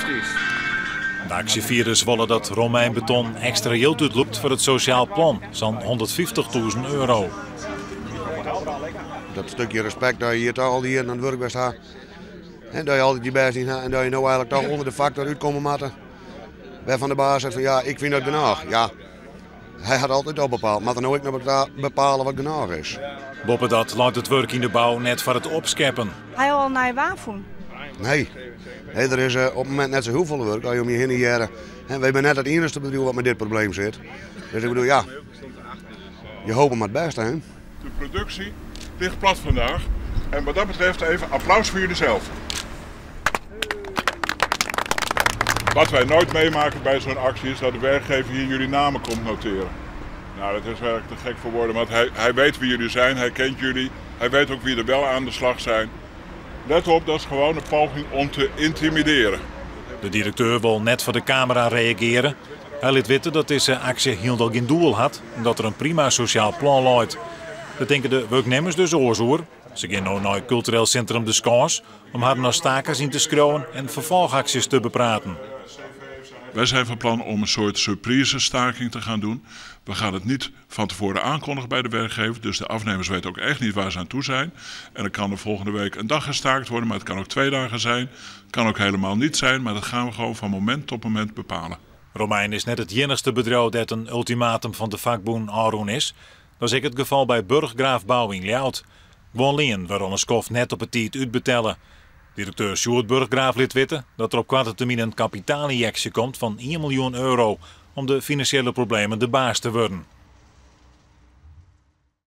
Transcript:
Fantastysk. De aksjefierders wolle dat Romein Beton ekstra jild útlûkt foar it sosjaal plan, sa'n 150.000 euro. Dat stukje respect dat je hier toch al die jaren aan het wurk west ha. En dat je altyd je bêst dien ha en dat je no eigenlijk toch ûnder de faktor útkomme moatte. Wêrfan de baas seit fan ja, ik fyn dat genôch. Ja, hy hat altyd al bepaald. Moat er no ek noch bepale wat genôch is? Boppedat leit it wurk yn de bou net foar it opskeppen. Ha jo al nije baan fûn? Nee. Nee, der is op it momint net sa hiel folle wurk. As je om je hinne hearre, hè, wy binne net it iennichste bedriuw wat mei dit probleem sit. Dus ik bedoel, ja, je hopen mar it bêste, hè. De productie ligt plat vandaag. En wat dat betreft even applaus voor jullie zelf. Wat wij nooit meemaken bij zo'n actie is dat de werkgever hier jullie namen komt noteren. Nou, dat is eigenlijk te gek voor woorden, want hij weet wie jullie zijn, hij kent jullie, hij weet ook wie er wel aan de slag zijn. Let op, dat is gewoon een poging om te intimideren. De direkteur wol net foar de kamera reagearje. Hy lit witte dat dizze aksje hielendal gjin doel hat en dat der in prima sosjaal plan leit. Dêr tinke de wurknimmers dus oars oer. Se gean no nei kultureel sintrum De Skâns om harren as stakers yn te skriuwen en ferfolchaksjes te bepraten. Wij zijn van plan om een soort surprise-staking te gaan doen. We gaan het niet van tevoren aankondigen bij de werkgever. Dus de afnemers weten ook echt niet waar ze aan toe zijn. En dan kan er volgende week een dag gestaakt worden, maar het kan ook 2 dagen zijn. Het kan ook helemaal niet zijn, maar dat gaan we gewoon van moment tot moment bepalen. Romein is net it iennichste bedriuw dêr't in ultimatum fan de fakbûn ôfrûn is. Dat is ek it gefal by Burggraaf Bouw yn Ljouwert. Guon leanen wurde al in skoft net op 'e tiid útbetelle. Direkteur Sjoerd Burggraaf lit witte dat der op koarte termyn in kapitaalynjeksje komt fan ien miljoen euro om de finansjele problemen de baas te wurden.